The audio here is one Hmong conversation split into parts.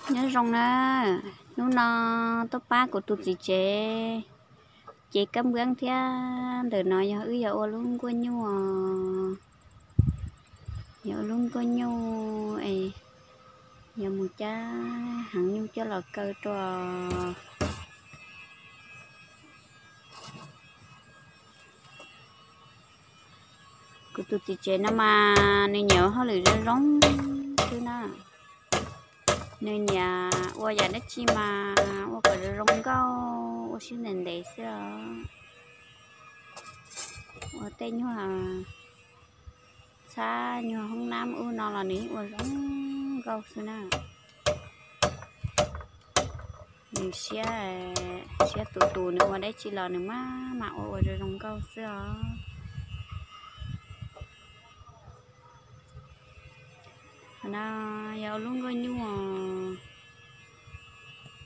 Nyob zoo na, hnub no tuaj pab kuv tus txiv tsev cev kab npab thiab. Ntawm no yog wb yog ua lub nkuaj nyuj, yog ua lub nkuaj nyuj es yog mus cab heev nyuj coj los kaw rau. Kuv tus txiv tsev no mas nws nyiam ua hauj lwm zoo zoo xwb na. Nws nyiam ua yam dab tsi mas ua kom zoo zoo nkauj, ua siab ntev ntev xwb os. Ua tej nyuag txhab nyuag hoob nab ub no los nws yeej ua zoo nkauj xwb na. Nws siab, siab tus tus, nws ua dab tsi los nws maj mam ua ua zoo zoo nkauj xwb os. Qhov no yog ua lub nkuaj nyuj,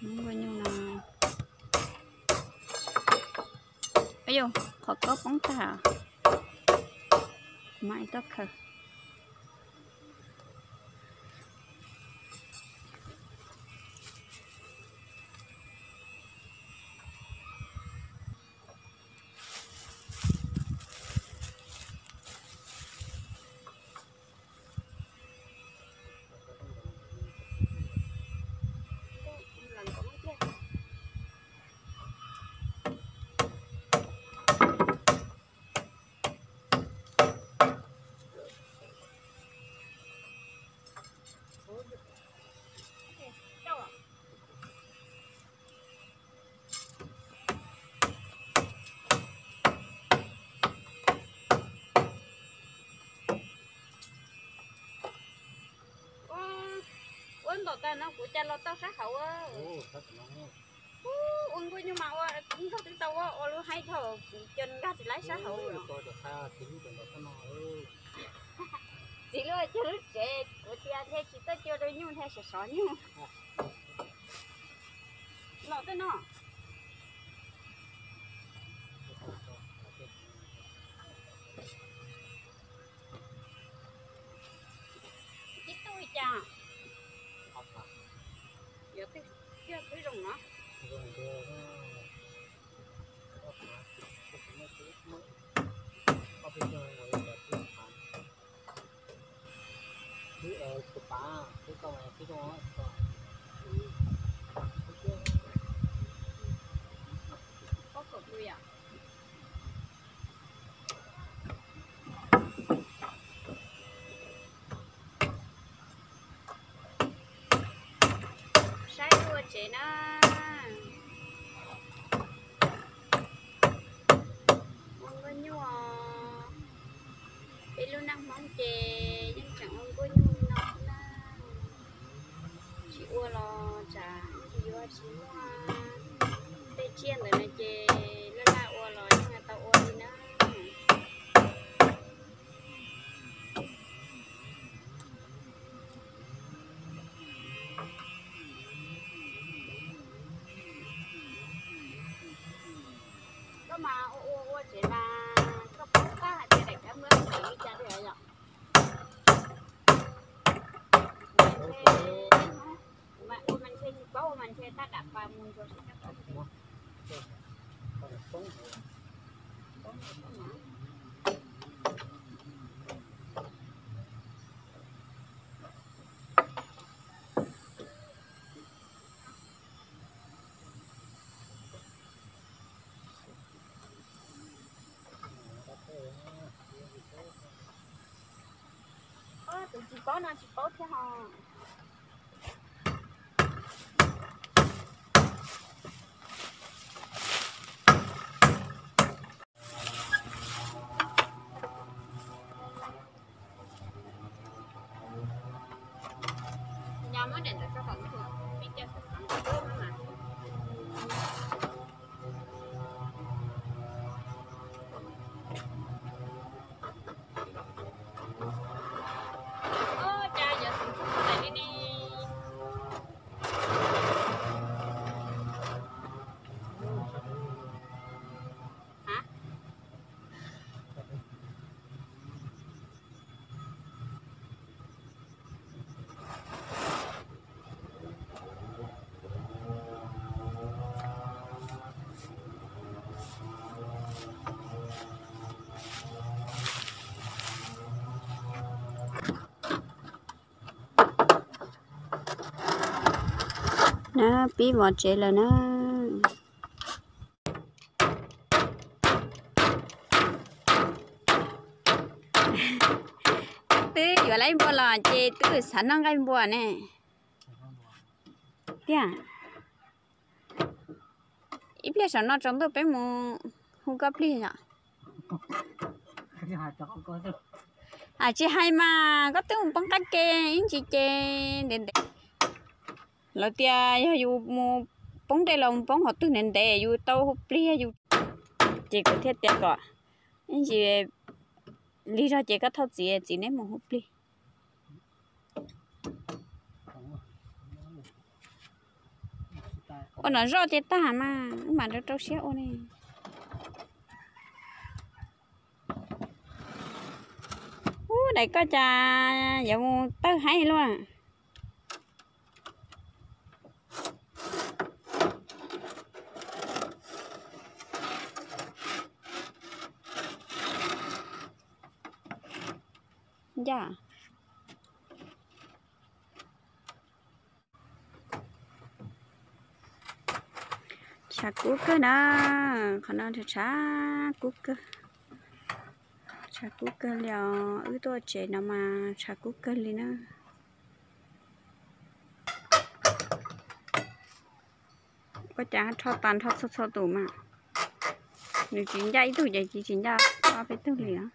lub nkuaj nyuj no. Yog qhov kaub poob tag, mam tuaj khaws. Ua ntaus tag no kuv cas los tau sab hauv. Ua nkuaj nyuj mas ua nkaug twb tau ua, ua lub haib dhau, cov nkag tsis laib sab hauv. Txiv lub cog lub tsev kuv tias thiaj tsis tuaj cua rau nyuj thiaj sov sov nyuj. Los tej no. Tib tug li cas? Yog twb zoo no. Saib ua tsev na. Ua nkuaj nyuj. Peb lub neej Hmoob ces yeej tseem ua nkuaj nyuj no na. Tsis ua los tsam tsis yuav tsis muaj tej tsiaj ntawd no ces laj laj ua los yeej tau ua li na. Koj mas ua ua ua tsev mas koj paub qab hais tias daim kab npab ntev li cas li yom? Ua mas ntshe tsis paub, ua mas ntshe tab dam pas mus ntsuas seb kab. Tus tsis paub no tsis paub thiab ho. Yog muab daim ntawd rau hauv ntug, peb caug xav xav ntawm lub no mas. Ua cas yuav xum txog daim li ne? Ha? Na, pib vov tsev lawm na. Twb yuav laib npua los ces twb xav noj nqaij npua ne. Tiag. Ib pliag saum no tsaus ntuj peb mus hu koj plig yom. Tsis hais mas koj twb mus poob qab ke ib ntsis ces ntev ntev. Lawv tias yog yus mus poob dej los mus poob qhov twg ntev ntev yus tau hu plig yus. Ces kuv thiaj tias kom ib ntsis lig zog ces koj thauj txiv, txiv neb mus hu plig. Ua no zoj ces tag mas wb mam rau rau siab ua ne. Ub, daim koj cas yuav mus tawg haib luaj. Ncaj. Tshav kub kawg na, qhov no tshav kub kawg, tshav kub kawg li os. Wb tuaj tsev no mas tshav kub kawg li na. Ua cas rho tas nrho txhua txhua tus mas, nws tsis ncaj ib tug ces tsis ncaj ob peb tug li os.